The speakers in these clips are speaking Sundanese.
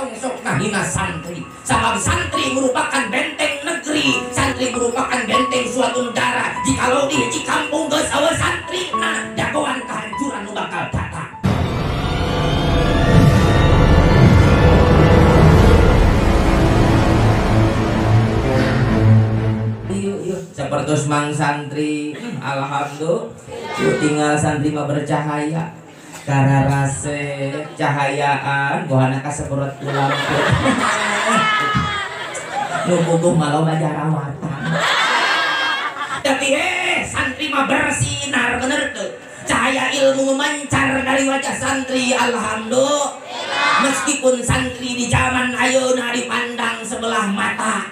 Tong sok ngahina santri. Sabab santri merupakan benteng negeri, santri merupakan benteng suatu negara. Jikalau di hiji kampung geus eueuh santri, nah jagoan kehancuran nu bakal datang. Seperti mang santri, alhamdulillah tinggal santri mah bercahaya. Kararase cahayaan gohana kaseperot lampu. Nu puguh mah loba jarawatan. Tapi santri mah bersinar bener tuh. Cahaya ilmu memancar dari wajah santri, alhamdulillah. Meskipun santri di zaman ayeuna dipandang sebelah mata.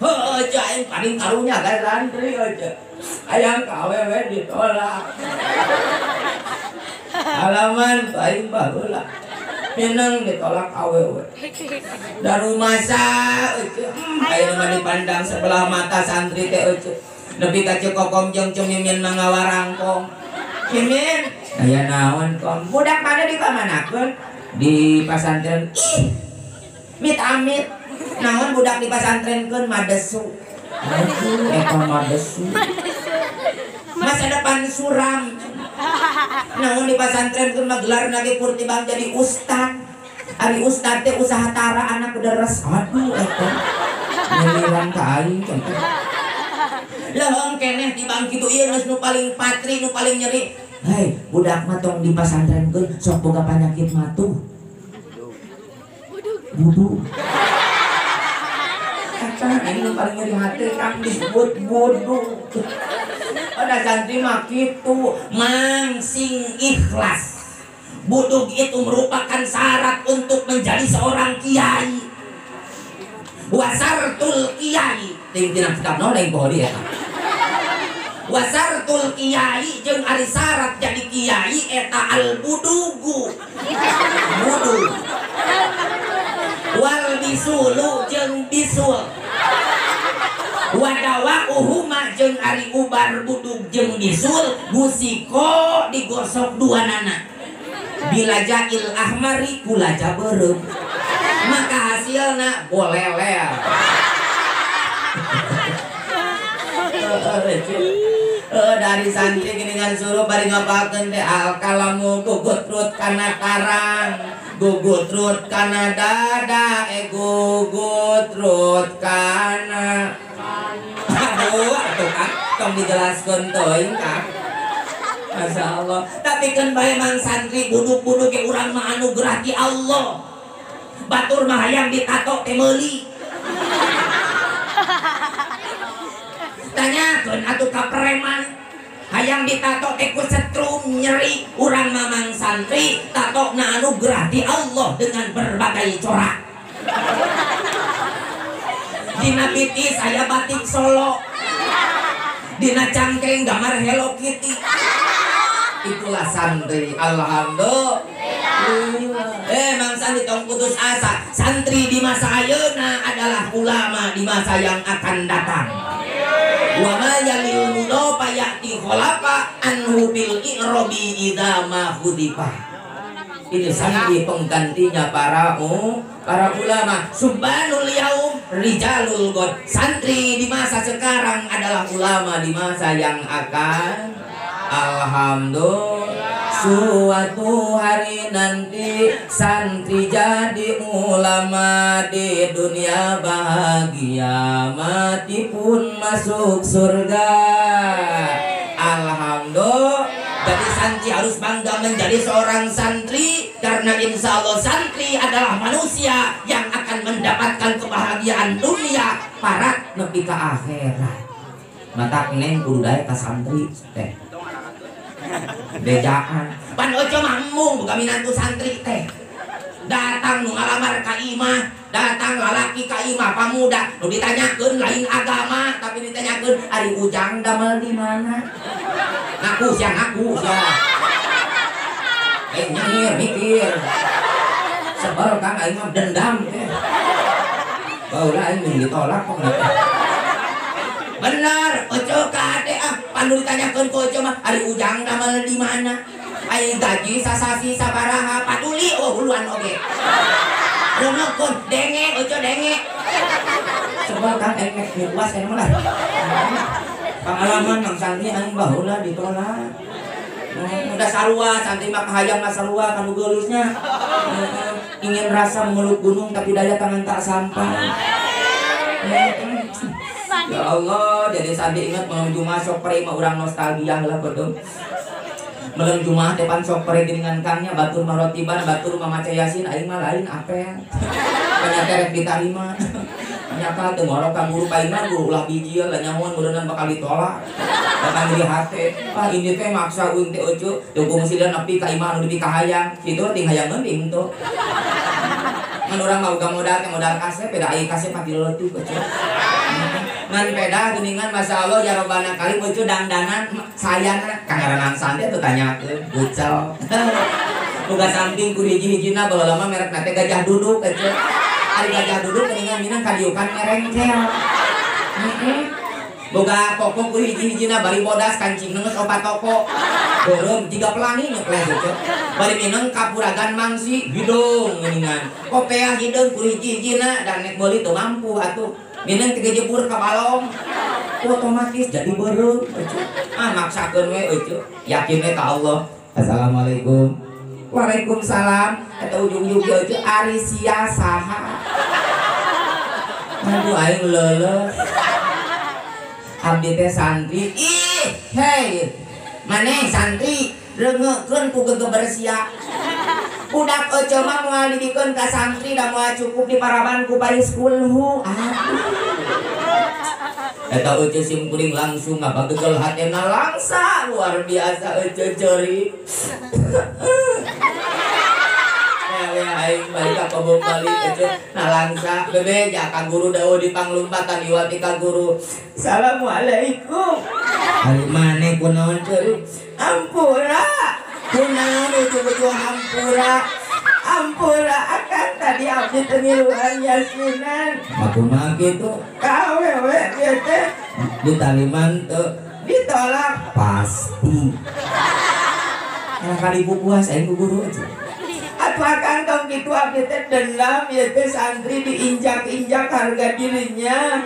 Heuh, aing paling karunya ka santri aja. Hayang ka awewe ditolak. Halaman paling baheula. Minang ditolak awewe. Darumasa eueuh, ayeuna mah dipandang sebelah mata santri teh eueuh. Nepi ka Ceu Kokom jeung Ceu Mimin mah ngawarangkong. Mimin, aya naon kom? Budak mana dikamanakeun? Di pasantren. Ih. Mit amit. Naon budak di pasantrenkeun madesu. Aduh, eta madesu. Masa depan suram. Naon di pasantrenkeun mah gelarna ge kurtibang jadi ustad. Ari ustad teh usaha tara anak deres. Aduh, eta. Nyeliran ka aing teh. Leuheung keneh tibang kitu ieu geus nu paling patri, nu paling nyeri. Hei, budak mah tong di pasantrenkeun sok boga panyakit matuh. Budug. Ini paling nyeri hati kang disebut bodoh. Ada santri mah kitu, mangsing ikhlas. Budug itu merupakan syarat untuk menjadi seorang kiai. Wasartul kiai, ting tina kitab naon aing poho dia. Wasartul kiai jeung ari syarat jadi kiai eta al budugu. Budug. Wal bisulu jeung bisul. Wadawa uhuma jeung ari ubar budug jeung bisul busiko digosok dua nana. Bila jail ahmari kulaja beureum. Maka hasilna bolelel. Dari santri geuningan suruh bari ngapakeun teh al kalamu gugutrut kana karang. Gugutrut kana dada, gugutrut kana. Aduh, atuh kan tong dijelaskeun teuing kan. Masya Allah. Tapi kan bae mang santri buduk-buduk ge urang mah anugerah ti Allah. Batur mah hayang ditato teh meuli. Tanyakeun atuh ka preman. Hayang ditato teh ku setrum nyeri. Urang mamang santri tatokna anugerah ti Allah dengan berbagai corak. Dina piti saya batik Solo, dina cangkeng gambar Hello Kitty. Itulah santri, alhamdulillah. Mang santri tong putus asa. Santri di masa ayeuna adalah ulama di masa yang akan datang. Wa ma yalil mudofa ya'ti khalafa anhu bil i'rabi idza ma khudifa. Ini santri penggantinya para ulama. Subhanul yaum rijalul god. Santri di masa sekarang adalah ulama di masa yang akan. Alhamdulillah. Suatu hari nanti santri jadi ulama, di dunia bahagia, mati pun masuk surga. Alhamdulillah. Jadi santri harus bangga menjadi seorang santri, karena insya Allah santri adalah manusia yang akan mendapatkan kebahagiaan dunia parat nepi ka akhirat. Matak neng kudu daek ka santri teh. Bejaan. Pan ojo mah embung boga minantu santri teh. Datang nu ngalamar ka imah, datang lalaki ka imah pamuda, nu ditanyakeun lain agama, tapi ditanyakeun ari ujang damel di mana? Ngaku sia, ngaku sia. Nyengir mikir. Sebel kang aing mah dendam teh. Baheula aing mun ditolak kok. Bener, ojo ka ade ah, pan nu ditanyakeun ku ojo mah ari ujang damel di mana? Aing gaji sasasi sabaraha paduli oh huluan oge. Reungeukeun denge euceu denge. Coba Kang engek puas aya mah lah. Pengalaman Mang Santri aing baheula ditolak. Udah sarua santri mah kahayang mah sarua kanu geulusnya. Ingin rasa memeluk gunung tapi daya tangan tak sampai. Ya Allah, jadi santri ingat malam Jumat sok pere mah urang nostalgia lah betul. Malam Jumat depan sok pere geuningan kangnya batur marotiban, batur mamaca Yasin aing mah lain apel. Ternyata rek ditarima. Nyata teu ngorok ka guru paingan guru ulah bijil lah nyahoan meureunnan bakal ditolak. Bakal nyeri hate. Ah ini teh maksa uing teh euceu teu kungsi nepi ka imah anu dipikahayang. Kitu ting hayangeun ting teu. Ngan urang mah boga modal teh modal kasep beda ai kasep mah dileutik euceu. Ngan peda geuningan masyaallah ya robbana kalim euceu dangdanan sayana kangaranan santri atuh tanyakeun bucel. Boga samping ku hiji-hijina baheula mah merekna teh gajah duduk euceu. Ari gajah duduk geuningan minang kadiukan merengkel. Boga pokok ku hiji-hijina bari bodas kancing geus opat toko. Beureum jiga pelangi nyeples euceu. Bari minang kapuragan mangsi hidung geuningan. Kopeah hideung ku hiji-hijina dan nek meuli teu mampu atuh. Minang tiga jebur ka balong. Otomatis jadi beureum euceu. Ah maksakeun we euceu. Yakin we ka Allah. Assalamualaikum. Waalaikumsalam. Eta ujung-ujung euceu ari sia saha. Aduh aing leuleus. Abdi teh santri. Ih, hei. Maneh santri reungeukeun ku gegeber sia. Budak euceu mah moal dibikeun ka santri da moal cukup di paraban ku baris kulhu. Aduh. Eta euceu sim kuring langsung ngabagegel hatena langsa luar biasa euceu ceurik. Aing balik ka kobong balik euceu nalangsa bebeja ka guru dawuh di panglumpatan iwati ka guru. Assalamualaikum. Ari maneh kunaon ceurik? Ampura. Kunaon ujug-ujug hampura. Ampura akan tadi abdi teu ngiluan yasinan. Kumaha kitu? Ka awewe ieu teh ditaliman teu ditolak pasti. Kana kali puas aing ku guru euceu. Atuh akang tong kitu abdi teh dendam ieu teh santri diinjak-injak harga dirinya.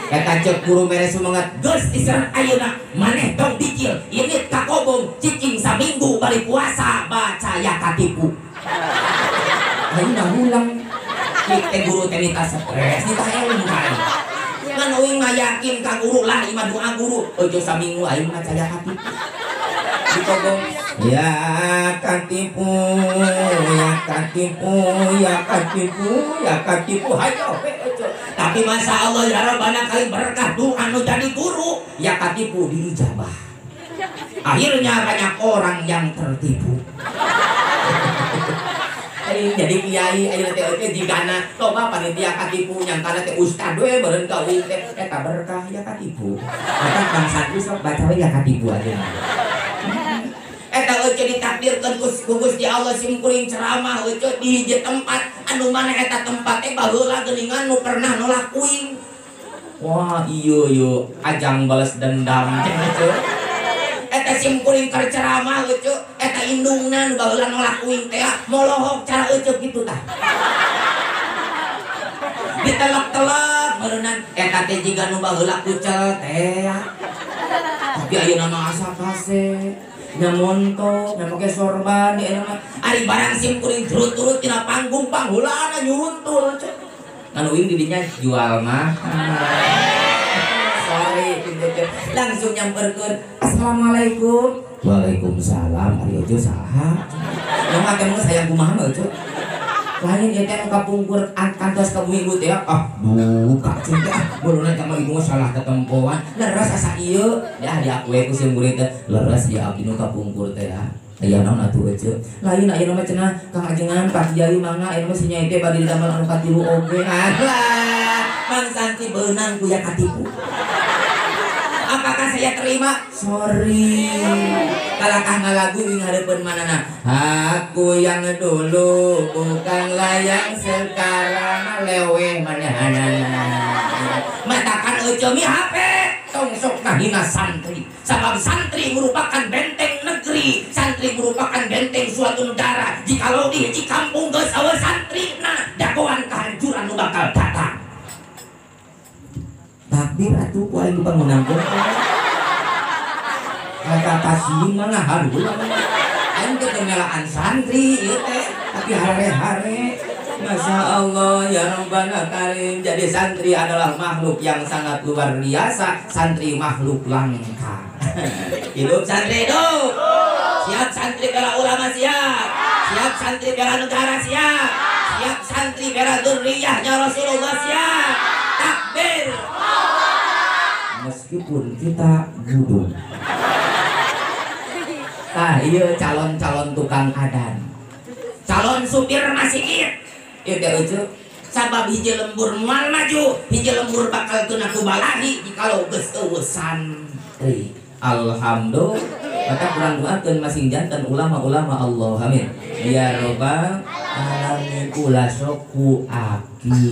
Eta ceuk guru mere sumangat geus istirahat ayeuna maneh tong dicil ini ka kobong cicing saminggu bari puasa baca ya katipu. Aing ulang teh guru teh nita stres nita eling ka aing. Ngan uing mah yakin ka guru lah ieu mah doa guru euceu saminggu aing maca ya katipu. Dikobong ya katipu ya katipu ya katipu ya katipu hayo we euceu. Tapi masya Allah ya Rabbana kali berkah doa nu jadi guru ya katipu diijabah. Akhirnya banyak orang yang tertipu. Aing jadi kiai ayeuna teh euceu jigana loba panitia katipu nyangkana teh ustad we beureun ka uing teh eta berkah ya katipu. Maka bang santri sok baca we ya katipu aja. Eta euceu ditakdirkeun ku Gusti Allah sim kuring ceramah euceu di hiji tempat anu mana eta tempat teh baheula geuningan nu pernah nolak uing. Wah iya yo ajang balas dendam teh euceu. Eta sim kuring keur ceramah euceu eta indungna nu baheula nolak uing teh molohok cara euceu kitu tah. Ditelek-telek meureunnan eta teh jiga nu baheula kucel teh. Tapi ayeuna mah asa kase nyamonto, nya make sorban di mah. Ari barang sim kuring turut-turut tina panggung panghulana nyuruntul cek. Ngan uing di dinya jual mah. Sorry kitu langsung nyamperkeun. Assalamualaikum. Waalaikumsalam. Ari euceu saha? Nya mah teh sayang kumaha mah euceu. Lain ieu teh nu kapungkur kantos ka ibu teh ah duka cing teh ah beuluna ka ibu salah tetempoan leres asa ieu ya diakue ku sim kuring teh leres ya abdi nu kapungkur teh ya aya naon atuh euceu lain ayeuna mah cenah Kang Ajengan Pak Kiai mangga ayeuna mah si nyai teh bade didamel anu katilu oge alah Mang Santi beunang ku ya katipu. Apakah saya terima? Sorry. Kalakah ngalagu ing hareupeun manana. Aku yang dulu bukanlah yang sekarang leweh manehanana. Matakan euceu mi HP tong sok ngahina santri. Sabab santri merupakan benteng negeri, santri merupakan benteng suatu negara. Jikalau di hiji kampung geus eueuh santri, nah dagoan atuh ku aing dipangunangkeun. Kata kasih mana harulah. Aing teh melaan santri ieu teh, tapi hare-hare. Masya Allah ya Rabbana Karim. Jadi santri adalah makhluk yang sangat luar biasa. Santri makhluk langka. Hidup santri hidup. Siap santri bela ulama siap. Siap santri bela negara siap. Siap santri bela dzurriyyahnya Rasulullah siap. Takbir. Meskipun kita bodoh. Tah iya calon-calon tukang adan, calon supir masjid. Ieu teh euceu sabab hiji lembur moal maju, hiji lembur bakal teu ku balahi jikalau geus eueuh santri. Alhamdulillah. Maka kurang doakeun masing janten ulama-ulama Allah. Amin. Ya robbal alamin. Ulah sok ku aki-aki.